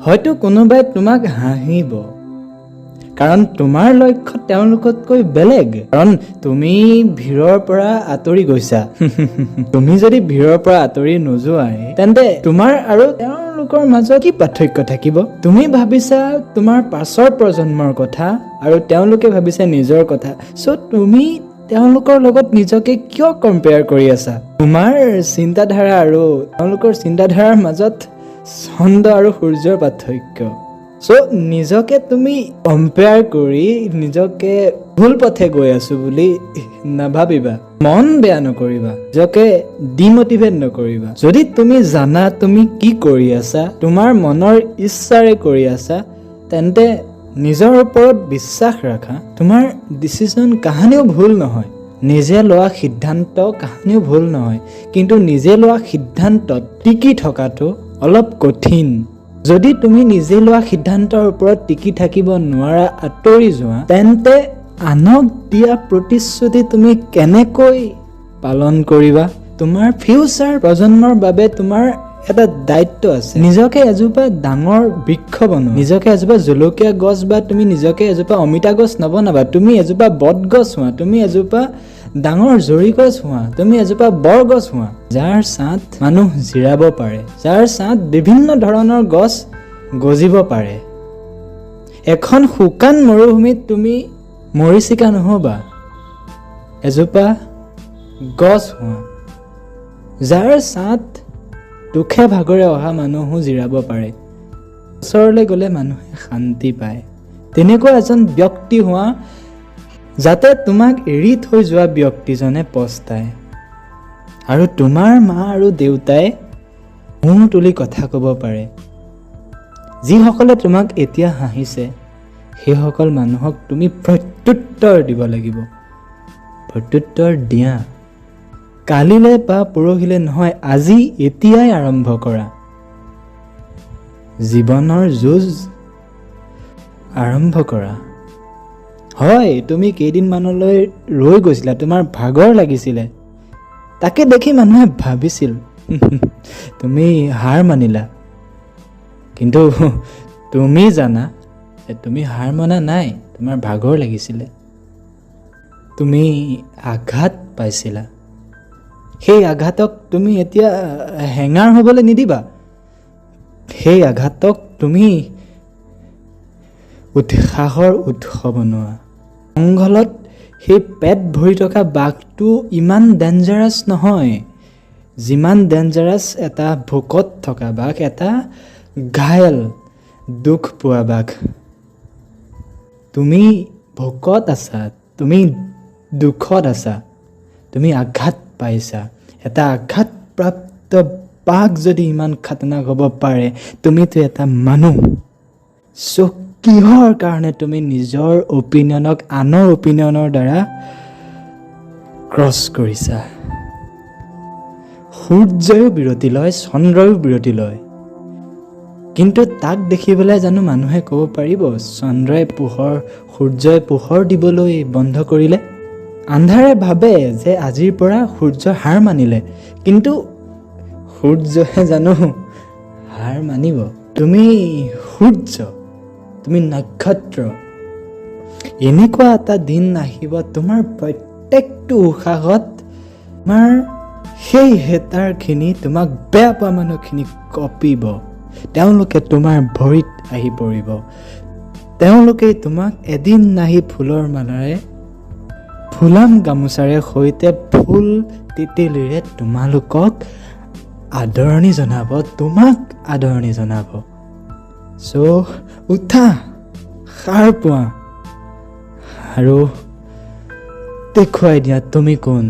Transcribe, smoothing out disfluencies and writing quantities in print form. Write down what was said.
হয়তো কোনোবাই তোমাক হাঁহিব, কাৰণ তোমাৰ লক্ষ্য তেওঁলোকতকৈ বেলেগ, কাৰণ তুমি ভিৰৰ পৰা আঁতৰি গৈছা। তুমি যদি ভিৰৰ পৰা আঁতৰি নোযোৱাই, তেন্তে তোমাৰ আৰু তেওঁলোকৰ মাজত কি পাৰ্থক্য থাকিব? তুমি ভাবিছা তোমাৰ পাছৰ প্ৰজন্মৰ কথা আৰু তেওঁলোকে ভাবিছে নিজৰ কথা। চ' তুমি তেওঁলোকৰ লগত নিজকে কিয় কম্পেয়াৰ কৰি আছা? তোমাৰ চিন্তাধাৰা আৰু তেওঁলোকৰ চিন্তাধাৰাৰ মাজত চন্দ্ৰ আৰু সূৰ্যৰ পাৰ্থক্য। চ' নিজকে তুমি কম্পেয়াৰ কৰি নিজকে ভুল পথে গৈ আছো বুলি নাভাবিবা, মন বেয়া নকৰিবা, নিজকে ডিমটিভেট নকৰিবা। যদি তুমি জানা তুমি কি কৰি আছা, তোমাৰ মনৰ ইচ্ছাৰে কৰি আছা, তেন্তে নিজৰ ওপৰত বিশ্বাস ৰাখা। তোমাৰ ডিচিশ্যন কাহানিও ভুল নহয়, নিজে লোৱা সিদ্ধান্ত কাহানিও ভুল নহয়। কিন্তু নিজে লোৱা সিদ্ধান্তত টিকি থকাটো অলপ কঠিন। যদি তুমি নিজে লোৱা সিদ্ধান্তৰ ওপৰত টিকি থাকিব নোৱাৰা, আঁতৰি যোৱা, তেন্তে আনক দিয়া প্ৰতিশ্ৰুতি তুমি কেনেকৈ পালন কৰিবা? তোমাৰ ফিউচাৰ প্ৰজন্মৰ বাবে তোমাৰ এটা দায়িত্ব আছে। নিজকে এজোপা ডাঙৰ বৃক্ষ বনোৱা, নিজকে এজোপা জলকীয়া গছ বা তুমি নিজকে এজোপা অমিতা গছ নবনাবা। তুমি এজোপা বটগছ হোৱা, তুমি এজোপা ডাঙৰ জৰি গছ হোৱা, তুমি এজোপা বৰগছ হোৱা, যাৰ ছাঁত মানুহ জিৰাব পাৰে, যাৰ ছাঁত বিভিন্ন ধৰণৰ গছ গজিব পাৰে। এখন শুকান মৰুভূমিত তুমি মৰীচিকা নহ'বা, এজোপা গছ হোৱা, যাৰ ছাঁত দুখে ভাগৰে অহা মানুহো জিৰাব পাৰে, ওচৰলৈ গ'লে মানুহে শান্তি পায়। তেনেকুৱা এজন ব্যক্তি হোৱা, যাতে তোমাক এৰি থৈ যোৱা ব্যক্তিজনে পস্তায় আৰু তোমাৰ মা আৰু দেউতাই মূৰ তুলি কথা ক'ব পাৰে। যিসকলে তোমাক এতিয়া হাঁহিছে, সেইসকল মানুহক তুমি প্ৰত্যুত্তৰ দিব লাগিব। প্ৰত্যুত্তৰ দিয়া। কালিলৈ বা পৰহিলৈ নহয়, আজি এতিয়াই আৰম্ভ কৰা। জীৱনৰ যুঁজ আৰম্ভ কৰা। হয়, তুমি কেইদিনমানলৈ ৰৈ গৈছিলা, তোমাৰ ভাগৰ লাগিছিলে। তাকে দেখি মানুহে ভাবিছিল তুমি হাৰ মানিলা। কিন্তু তুমি জানা যে তুমি হাৰ মনা নাই। তোমাৰ ভাগৰ লাগিছিলে, তুমি আঘাত পাইছিলা। সেই আঘাতক তুমি এতিয়া হেঙাৰ হ'বলৈ নিদিবা। সেই আঘাতক তুমি উৎসাহৰ উৎস বনোৱা। জংঘলত সেই পেট ভৰি থকা বাঘটো ইমান ডেঞ্জাৰাছ নহয়, যিমান ডেঞ্জাৰাছ এটা ভোকত থকা বাঘ, এটা ঘায়েল দুখ পোৱা বাঘ। তুমি ভোকত আছা, তুমি দুখত আছা, তুমি আঘাত পাইছা। এটা আঘাতপ্ৰাপ্ত বাঘ যদি ইমান খাতৰনাক হ'ব পাৰে, তুমিতো এটা মানুহ। চ' কিহৰ কাৰণে তুমি নিজৰ অপিনিয়নক আনৰ অপিনিয়নৰ দ্বাৰা ক্ৰছ কৰিছা? সূৰ্যয়ো বিৰতি লয়, চন্দ্ৰয়ো বিৰতি লয়, কিন্তু তাক দেখি পেলাই জানো মানুহে ক'ব পাৰিব চন্দ্ৰই পোহৰ, সূৰ্যই পোহৰ দিবলৈ বন্ধ কৰিলে? আন্ধাৰে ভাবে যে আজিৰ পৰা সূৰ্য হাৰ মানিলে, কিন্তু সূৰ্যহে জানো হাৰ মানিব? তুমি সূৰ্য, তুমি নক্ষত্ৰ। এনেকুৱা এটা দিন আহিব, তোমাৰ প্ৰত্যেকটো উশাহত তোমাৰ সেই হেটাৰখিনি, তোমাক বেয়া পোৱা মানুহখিনি কঁপিব। তেওঁলোকে তোমাৰ ভৰিত আহি পৰিব। তেওঁলোকেই তোমাক এদিন আহি ফুলৰ মালাৰে, ফুলাম গামোচাৰে সৈতে ফুল তেতেলীৰে তোমালোকক আদৰণি জনাব, তোমাক আদৰণি জনাব। চ' উঠা, সাৰ পোৱা আৰু দেখুৱাই দিয়া তুমি কোন।